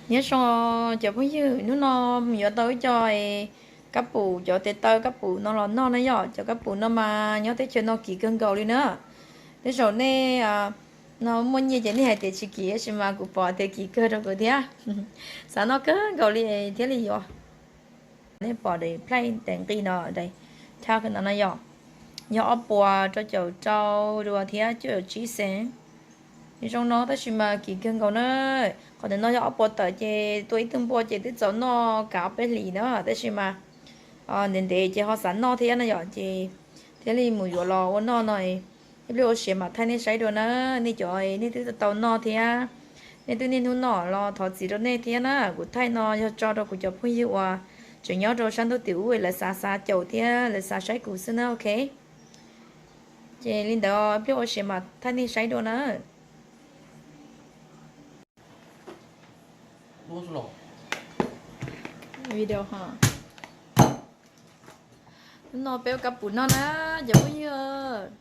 Nyob zoo cov phooj ywg, hnub no mus yuav tau ib co kab pum, cov tes taw kab pum no los noj na yom. Cov kab pum no mas nyob teb chaws no kim kawg nkaus li na. Tej zaum nej no muaj nyiaj ces nej hais tias tsis kim, tab sis mas kuv pom tias kim kawg rau kuv thiab. Xav noj kawg nkaus li thiaj li yuav. Nej pom daim plhaij daim nqi no, daim tag no no yom, yog ob puas rau caum rau dua thiab cuaj caum tsib xees. Zoo no tab sis mas kim kawg nkaus na. Qhov ntawm no yog ob puas tawm ces tua ib tug npua ces twb txaus noj kav ob peb hlis na, tab sis mas ntev ntev ces ho xav noj thiab na yom, ces thiaj li mus yuav los ua noj no. Ib pliag ua siav mam thaij nej saib dua na. Nej cov nej twb tau noj thiab, nej twb niaj hnub noj los thov txim rau nej thiab na. Kuv thaij no yog tso rau kuv cov phooj ywg uas tseem nyob rau sab ntuj tim ub lawv xav xav caum thiab lawv xav saib kuv xwb na, ok. Ces li ntawd ib pliag ua siav mam thaij nej saib dua na. Video ha. Hnub no peb ua kab pum noj na, cov phooj ywg.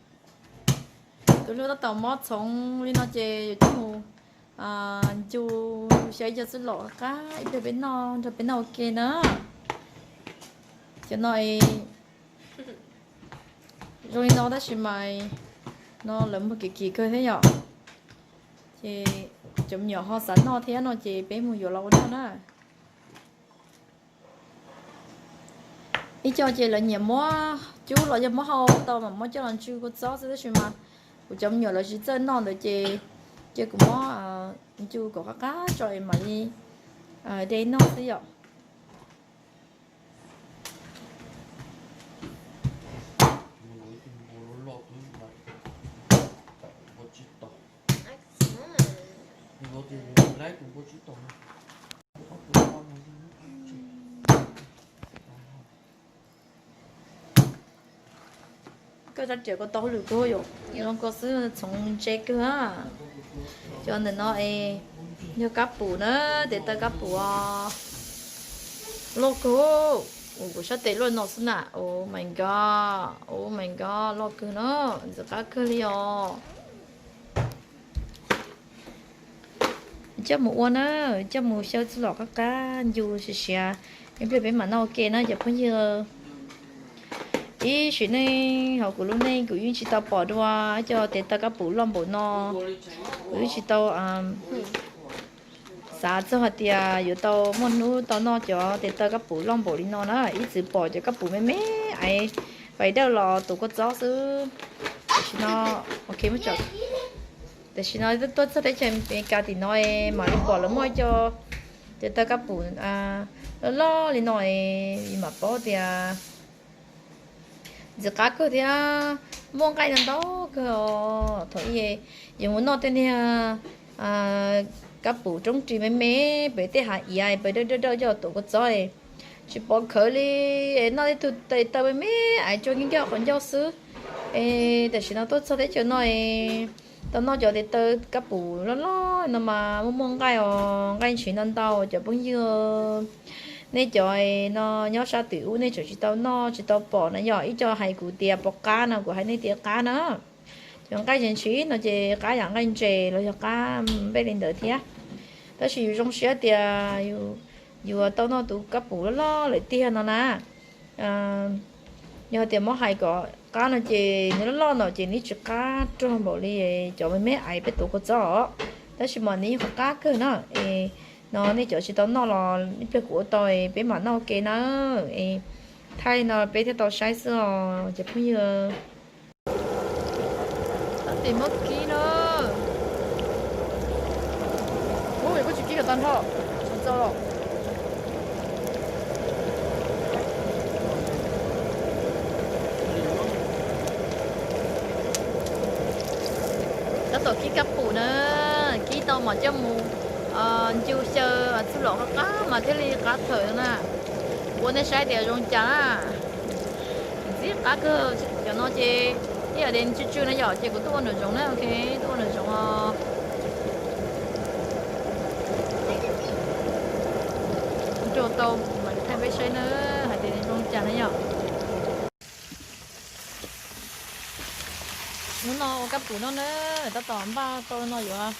Tus hlub tab tom mob txhoov li no ces yuav coj mus ncu xyaw ib co txuj lom qab ib pliag peb noj nrog peb noj ua ke na. Cov no zoo li no tab sis mas no lawv muag kim kim kawg thiab yom. Ces cov me nyuam ho xav noj thiab no ces peb mus yuav los ua noj na. Ib co ces lawv nyiam muab cub los yog muab hau tau mas muab coj los ntsw kua txob xwb, tab sis mas kuv cov me nyuam lawv tsis txawj noj ntawd ces cia kuv muab ncu kom qab qab tso es mam li de noj xwb yom. Koj rab riam koj tau hauj lwm kawg yom, zoo koj xwb txhoov ntse kawg. Cov ntawm no es yog kab pum na, tes taw kab pum os. Loj kawg, kuv sab tes luaj no xwb na. Oh my god, oh my god, loj kawg no, ntxim qab kawg li os. Coj mus ua na, coj mus xyaw txuj lom qab qab ncu siav siav, ib pliag peb mam noj ua ke na cov phooj ywg. Ib sim neej hauv kuv lub neej kuv yeej tsis tau pom dua cov tes taw kab pum loj npaum no. Kuv yeej tsis tau xav txog hais tias yuav tau muaj hnub tau noj cov tes taw kab pum loj npaum li no na. Ib txwm pom cov kab pum me me aiv pais dawj los tuav kua txob xwb. Tam sim no, ok, tam sim no tuaj txog teb chaws Amelikas tim no mam li pom lawv muaj cov tes taw kab pum loj loj li no, mam paub tias ntxim qab kawg thiab muaj nqaij ntau ntau kawg os. Thaum ub yus mus noj tej niag kab pum roob ris me me pem tej hav iav pem dawj dawj dawj coj tuav kua txob, tsis pom khawv li, noj tej tug tes taw me me aiv tsuag nkig nkig qhov ncauj xwb. Es tam sim no tuaj txog teb chaws no tau noj cov tes taw kab pum loj loj no mas muaj muaj nqaij os, nqaij ntshiv ntau ntau cov phooj ywg. Nej cov no nyob sab tim ub nej tseem tsis tau noj tsis tau pom na yom, ib co hais kuv tias pom qab no, kuv hais nej tias qab na. Cov nqaij ntse ntshiv no ces qab yam nqaij ntses los yog qab npej li ntawd thiab. Tab sis yus zoo siab tias yus tau noj tus kab pum loj loj lawm tiag no na. Yog tias muab hais kom qab no ces nws loj loj no ces nws tsis qab rog npaum li cov me me aiv peb tuav kua txob os. Tab sis mas nws yeej qab qab kawg na. Es no nej cov tsis tau noj los ib pliag kuv ua tau peb mam noj ua ke na. Es thaij no peb thiaj tau saib xwb os cov phooj ywg. Tab tis muab kib na. Ub, koj tsis kib kom tag nrho, tsis txaus los. Tab tom kib kab pum na, kib tau mam coj mus ncu xyaw txuj lom qab qab mas thiaj li qab thawm na. Ua nej saib tias zoo cas na. Ntxim qab kawg, cov no ces ib yam li tsw tsw na yom, ces kuv tuaj ua nraum zoov na, ok, tuaj ua nraum zoov os. Nrog tau mam li thaij peb saib na, hais tias zoo cas na yom. Hnub no ua kab pum noj na, tab tom npaj tau no yuav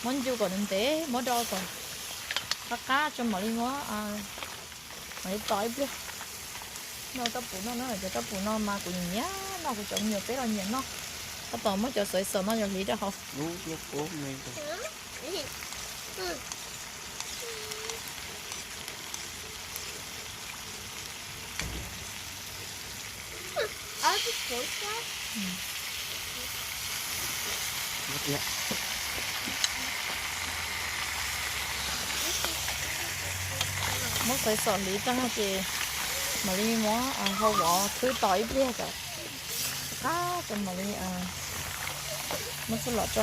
muab ncu kom ntev ntev muab do kom Qab qab tso mam li muab, mam li tos ib pliag. Noj rau pum no na, cov rau pum no mas kuv nyiam noj, kuv cov me nyuam peb los nyiam noj. Tab tom muab cov xaiv xom no yog hliv rau hauv. Muab xaiv xom hliv tag no ces mam li muab hau vov khwb tos ib pliag kom qab, mam li muab txuj lom tso.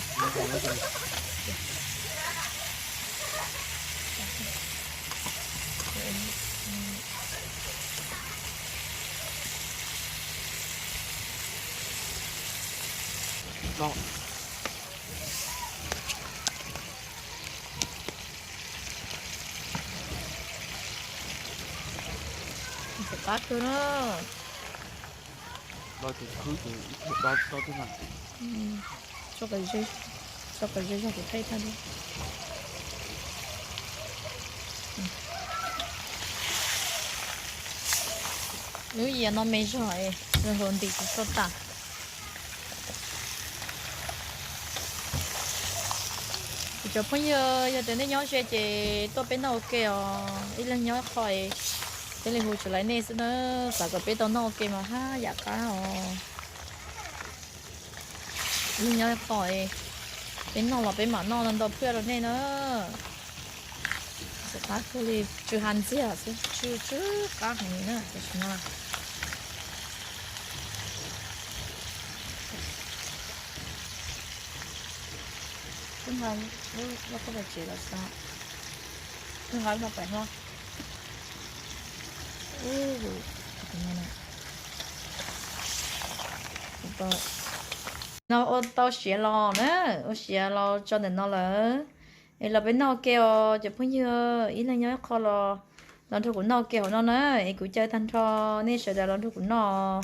Qab kawg na. Tso kom ze zog kuv thaij tag. Lub yias no me zog, hluas ntim kuv tso tas. Kuv cov phooj ywg, yog tias nej nyob ze ces tuaj peb noj ua ke os, ib leeg nyob qho thiaj li hu tsis laib nej xwb na. Xav kom peb tau noj ua ke mas haj yam qab os. Ib leeg nyob qho, peb noj los peb mam noj ntau phaj rau nej na. Qab kawg li, tsw ha ntxiag xwb, tsw tsw qab heev li na tam sim no. Twb nqa lub loj koj pais tsev los tsis tau, twb nqa lub no pais hlob. No ua tau siav los na, ua siav los tso ntawm no lawm. Es los peb noj ua ke os cov phooj ywg, ib leeg nyob ib qho los, los nrog kuv noj ua ke hauv no na. Es kuv caw tag nrho nej sawv daws los nrog kuv noj.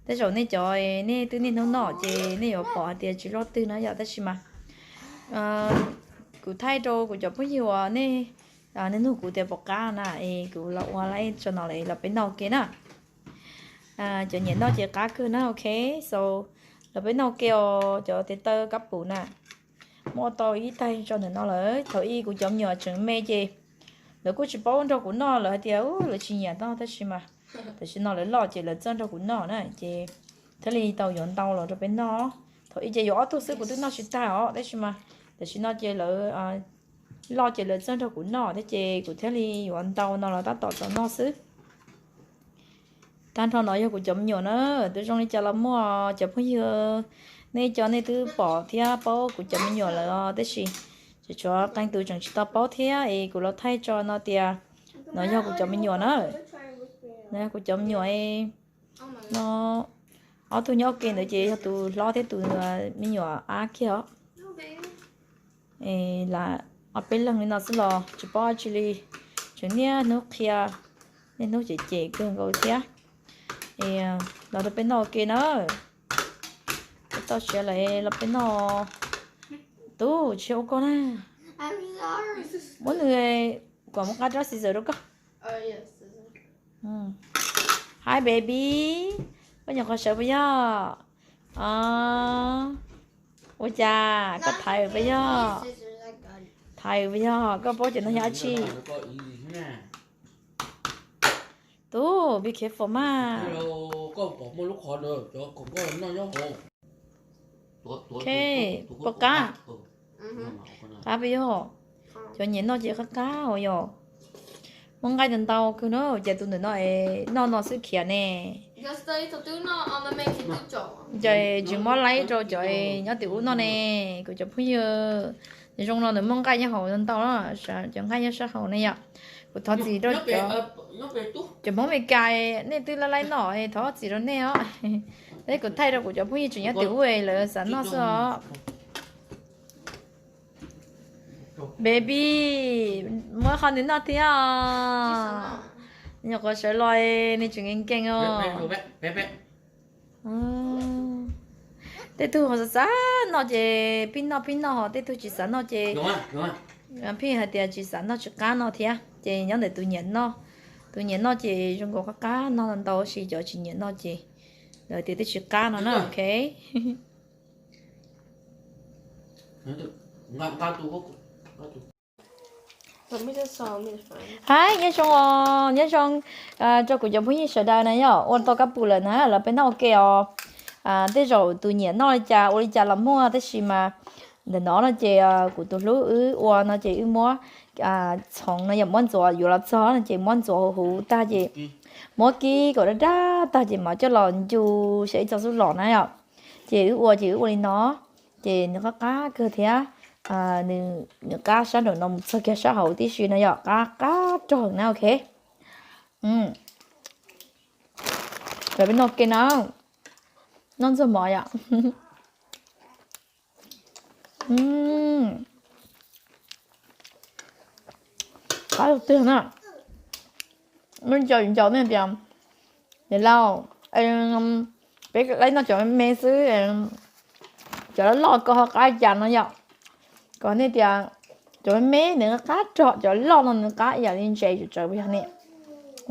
Tej zaum nej cov nej twb niaj hnub noj ces nej yuav pom hais tias tsis loj twg na yom, tab sis mas kuv thaij rau kuv cov phooj ywg uas nej nug kuv tias puas qab na, es kuv los ua live tso no los peb noj ua ke na. Cov nyiam noj ces qab kawg na, ok. So los peb noj ua ke os cov tes taw kab pum na. Muab ua tau ib taig tso ntawm no lawm. Thaum ub kuv cov me nyuam tseem me ces lawv kuj tsis paub nrog kuv noj, lawv hais tias lawv tsis nyiam noj, tab sis mas tam sim no lawv loj ces lawv txawj nrog kuv noj na, ces thiaj li tau yuav ntau los rau peb noj. Thaum ub ces yuav ob tug xwb kuv twb noj tsis tag os, tab sis mas tam sim no ces lawv loj ces lawv txawj nrog kuv noj thiab ces kuv thiaj li yuav ntau no los tab tom tau noj xwb. Tag nrho no yog kuv cov me nyuam na, twb zoo li cas los muaj cov phooj ywg, nej cov nej twb pom thiab paub kuv cov me nyuam lawm os, tab sis tseem tshuav qee tus tseem tsis tau paub thiab es kuv los thaij tso no tias no yog kuv cov me nyuam na. No yog kuv cov me nyuam, no ob tug nyob ua ke ntawd ces yog tus hlob thiab tus me nyuam ab kiag os. Lam ob peb leeg li no xwb los tsis paub dab tsi li, tseem niaj hnub qhia, niaj hnub cem cem kawg nkaus thiab. Los rau peb noj ua ke na. Peb tau siav lawm los peb noj. Tub, tsis ua koj na. Muab nws, kom muab qab rab scissor rau koj. Hi baby, koj nyuam qhuav sawv puas yog? Ua cas koj thaiv puas yog? Thaiv puas yog? Koj paub cov no yog dab tsi? Tub, be careful mas. Puas qab? Qab puas yog? Cov nyiam noj ces qab qab os yog. Muaj nqaij ntau ntau kawg na, ces tus ntawm no es noj no xwb khiav ne. Ces tsis muab laib rau cov nyob tim ub noj ne. Kuv cov phooj ywg, zoo no nws muaj nqaij nyob hauv ntau na, cov nqaij nyob sab hauv ne yom. Kuv thov txim rau cov, cov Hmoob Amelikas nej twb laib laib noj, thov txim rau nej os. Tab kuv thaij rau kuv cov phooj ywg tseem nyob tim ub lawv xav noj xwb os. Baby, muab qhov nws noj thiab os. Nyuam qhuav sawv los nws tseem nkees nkees os. Tej tug ho xav xav noj ces pib noj pib noj, ho tej tug tsis xav noj ces Phij hais tias tsis xav noj tsis qab no thiab ces nyob ntawm tus nyiam noj. Tus nyiam noj ces zoo nkaus qab qab noj ntau, tab sis cov tsis nyiam noj ces lawv tias twb tsis qab no na, ok. Hais nyob zoo os, nyob zoo rau kuv cov phooj ywg sawv daws na yom, ua tau kab pum lawm na los peb noj ua ke os. Tej zaum tus nyiam noj li cas ua li cas los muaj, tab sis mas ntawm no no ces kuv tus hlub wb ua no ces wb muab txhoov no yom, muab ntxuav yuav los txog no ces muab ntxuav huv huv tag ces muab kib kom daj daj tag ces mam coj los ncu xyaw ib txoj xub los na yom. Ces wb ua ces wb ua li no, ces nws qab qab kawg thiab. Nws qab sab nraum no mus txog kiag sab hauv tib si no yom, qab qab rog na, ok. Lawv peb noj ke na, noj ntxuag mov yom. Qab tiag na. Muaj cov ncaus nej tias, niam laus, peb laib noj cov me me xwb, cov loj loj ko ho qab cas no yom. Kom nej tias cov me me nws qab rog, cov loj no nws qab yam li ntses tsawv tsawv, yog ne,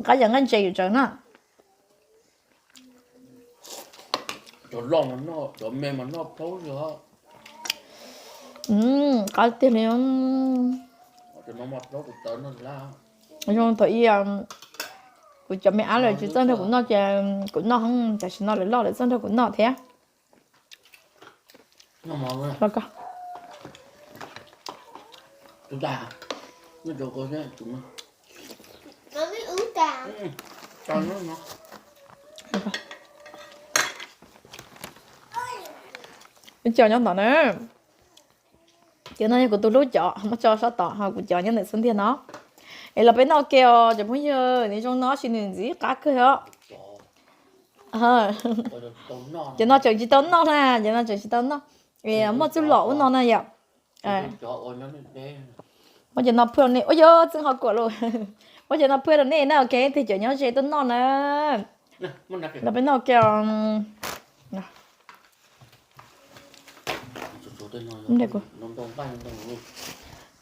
qab yam nqaij ntses tsawv tsawv na. Qab tiag li. Zoo thaum ub kuv cov me ab lawv tsis txawj nrog kuv noj ces kuv noj, tam sim no lawv loj lawv txawj nrog kuv noj thiab. Ib co nyob ntawm na. Cov no yog kuv tus hlub cov, muab tso sab tod, ho kuv cov nyob ntawm xub ntiag no. Es los peb noj ua ke os cov phooj ywg, nws zoo no tab sis nws ntxim qab kawg os. Cov no tseem tsis tau noj na, cov no tseem tsis tau noj. Muaj txuj lom ub no na yom. Muab cov no phwj rau nej, ua yog txeeb qhov kuam lauj. Muab cov no phwj rau nej na, ok, tig cov nyob ze tuaj noj na. Los peb noj ua ke.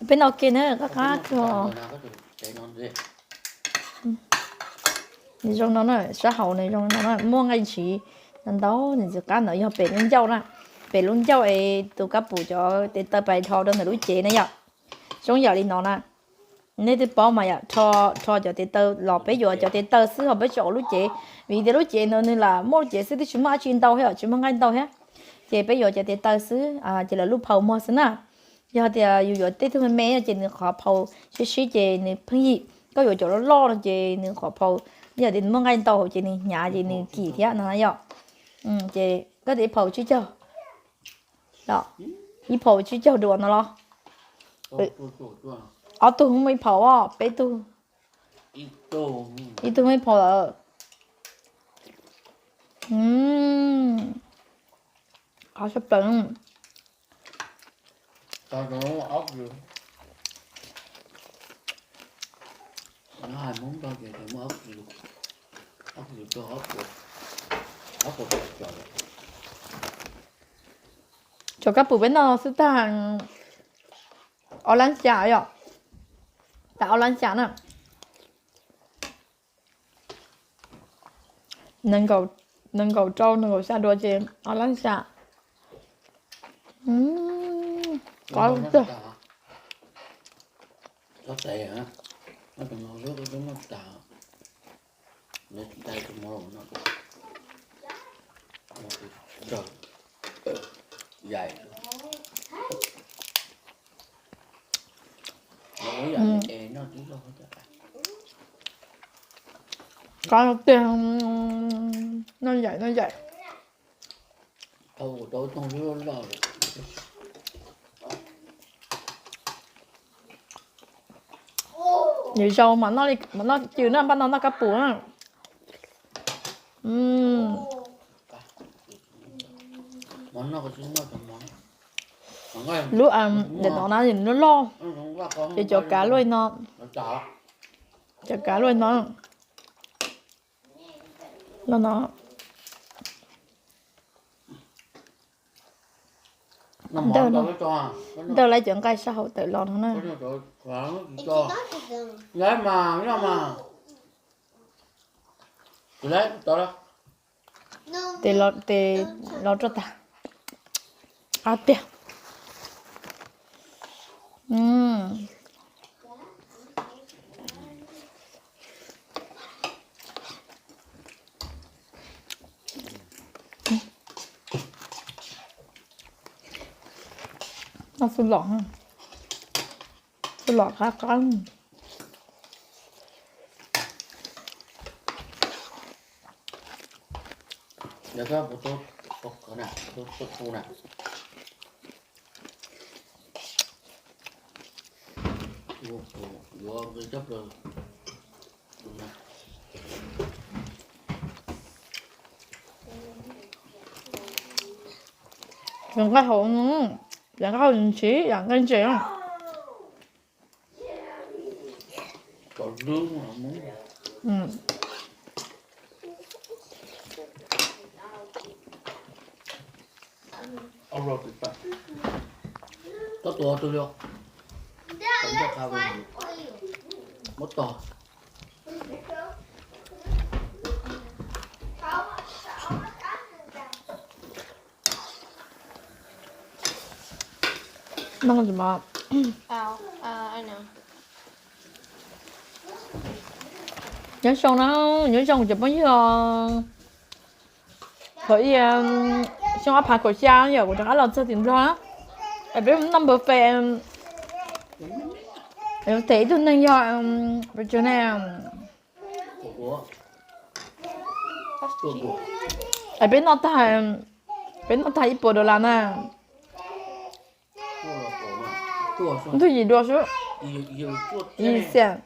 Peb noj ua ke na, qab qab kawg. Nws zoo no na, sab hauv nws zoo no na, muaj nqaij ntshiv ntau, nws ntxim qab. Ntawd yog pem lub ncauj na, pem lub ncauj es tus kab pum cov tes taw pais dhau rau ntawm lub cev na yom. Zoo yam li no na. Nej twb paub mas yom, rho cov tes taw los peb yuav cov tes taw xwb ho peb tsis ua lub cev, vim tias lub cev ntawd nws lam muaj lub cev xwb twb tsis muaj dab tsi ntau thiab, tsis muaj nqaij ntau thiab. Ces peb yuav cov tes taw xwb, ces lawv lub phau muag xwb na. Yog tias yus yuav tej tug me me ces nws qhov phau sib sib ces nws pheej yim. Koj yuav cov loj loj no ces nws qhov phau, yog tias nws muaj nqaij ntau hauv ces nws hnyav ces nws kim thiab no na yom. Ces koj tes ib phau tsib caug, ib phau tsib caug dua no los? Ob tug muaj ib phau, peb tug, ib tug muaj ib phau lawm. Qab tshaj plaws. Cov kab pum peb noj xwb tag ob lab xya yom, tas ob lab xya na. Nees nkaum rau nees nkaum xya dua ces ob lab xya. Qab tiag. Qab tiag, noj yaim noj yaim. Nws zaus mam noj cw na, npaj no noj kab pum na. Lub ntawm no na loj loj, ces cov kav luaj no, cov kav luaj no, loj no. Ntaug, ntaug lawv cov nqaij sab hauv tawm los no na. Tes los rau tag. Qab tiag. Noj fwj lom, fwj lom qab qab. Yam nqaij hauv, yam nqaij hauv ntsiv yam nqaij ntses. Nyob zoo na, nyob zoo cov phooj ywg. Thaum ib xyoo ob phav kaum xya yom, kuv rov qab los txog tim Nplog na, es peb mus noj npawg fes, tes ib tug neeg yog pes tsawg ne, es peb noj tag, peb noj tag ib puas dollar na. Ntug yim dua xwb, yim xiam.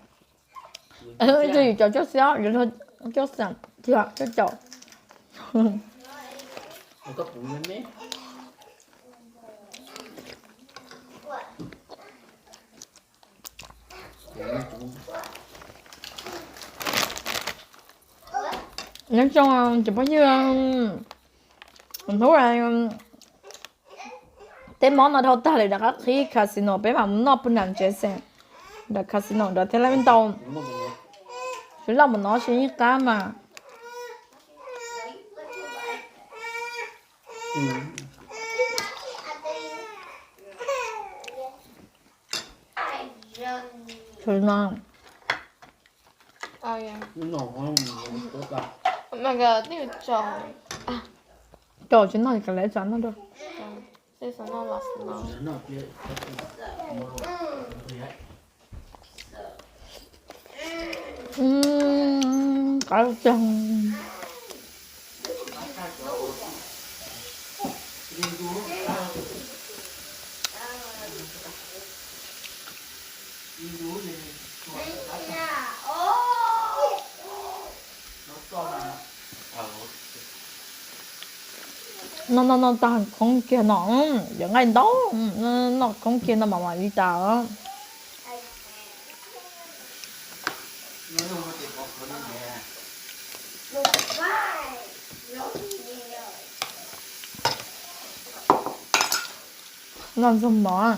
Ntug yim caum cuaj xiab, yim cuaj xiam, cuaj caum. Nyob zoo cov phooj ywg, hnub teb mob no dhau tag lawm rov qab qhib casino peb mam mus noj puag nram tsev xeem, nram casino nrad thiaj li ntau. Xyov loj mus no tsis yeej qab mas. Rau tsis noj kav liam txav noj dua. Qab tag. Noj noj noj tag khoob kiag no, yog nqaij ntau, noj khoob kiag no mas mam li tas. Noj ntxuag mov.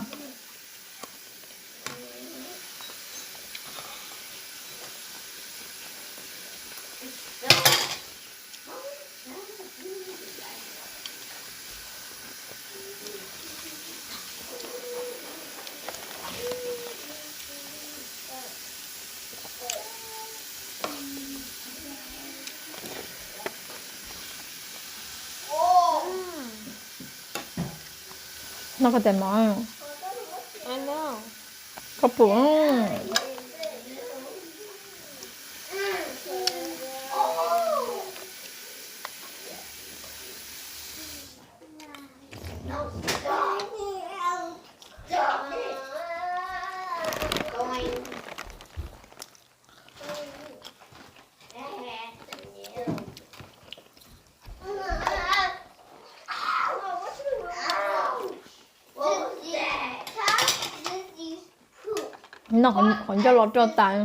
Noj koj tes mov, koj pum. Noj qhov ncauj los rau tas.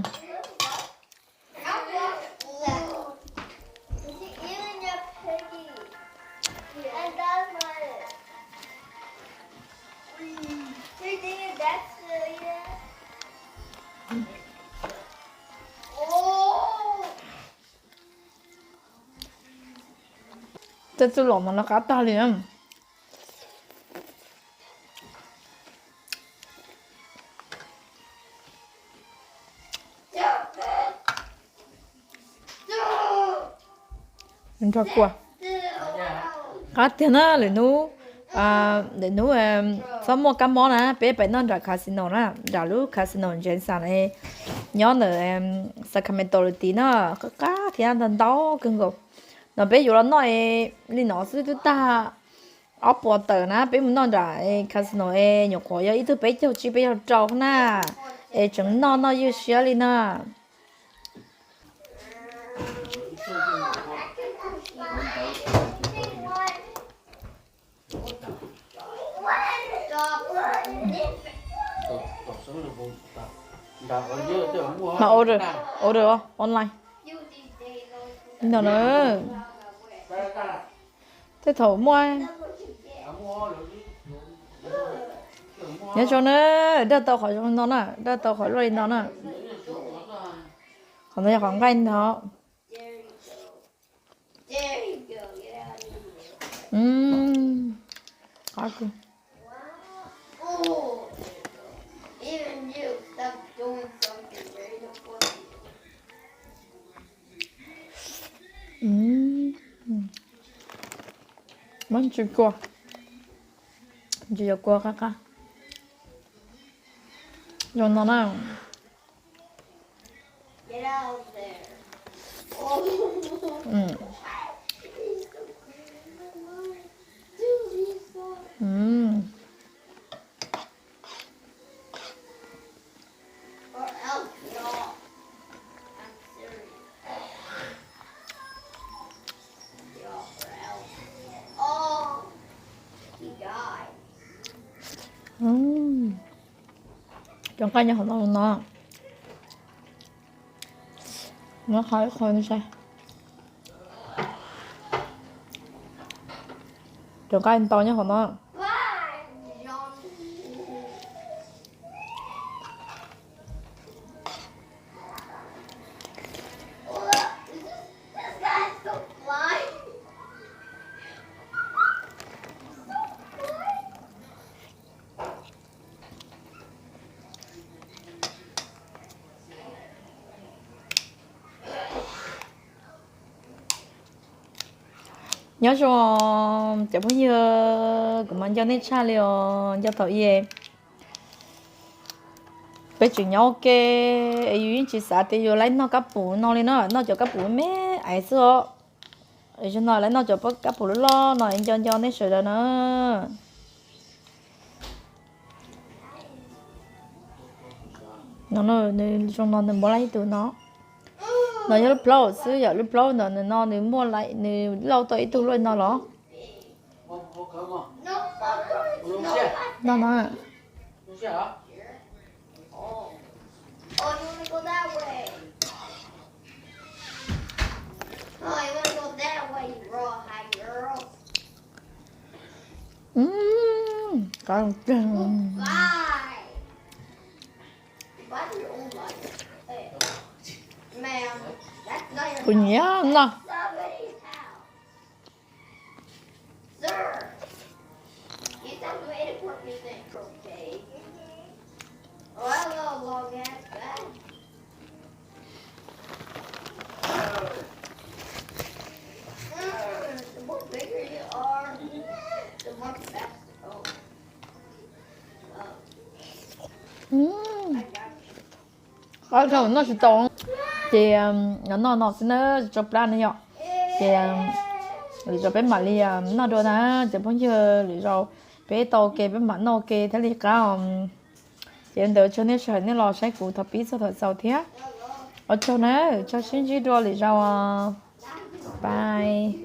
Tej txuj lom mas no qab tag li na. Nrog kua qab tiag na. Lwm hnub, lwm hnub txhob muaj kab mob na, peb pem noj nram casino na, nram lub casino Jensen nyob ntawm Sacramento lawm tid na. Qab qab thiab ntau ntau kawg nkaus. No peb yuav los noj li no xwb twb tag ob puas tawm na, peb mus noj nram casino es nyuam qhuav yog ib tug peb caug tsib peb caug rau na, es tseem noj noj ywj siab li na. Mas order, order online. No na, tej thaum muaj. Nyob zoo na, dag tau qhov zoo no na, dag tau qhov luaj li no na. Qhov no yog qhov nqaij ntawd. Muab ntsis kua, ntsis cov kua qab qab zoo no na. Cov nqaij nyob hauv no no. Muab qhov ib qho saib. Cov nqaij ntau nyob hauv no. Nyob zoo cov phooj ywg, kuv mas nco nej tshaj li os, nco thaum ub peb tseem nyob ua ke, yus yeej tsis xav tias yus laib noj kab pum no li na, noj cov kab pum me me xwb os. Zaum no laib noj cov kab pum loj loj no, nco nco nej sawv daws na. No, nws zoo no nws muaj laj ib tug no. No yog lub plaub xwb, yog lub plaub ntawd nws no nws muaj, nws lauj tau ib tug luaj no los. No no. Kuv nyiam no. Qab dhau noj tsis tau. Ces noj no xwb na, tsis tso plab na yom. Ces lwm zaus peb mam li noj dua na, ces phooj ywg, lwm zaus peb tau ua ke peb mam noj ua ke thiaj li qab. Ces ntawd tsaug nej sawv daws nej los saib kuv thaum pib txog thaum xaus thiab. Ua tsaug na, tsaug, sib ntsib dua lwm zaus. Bye.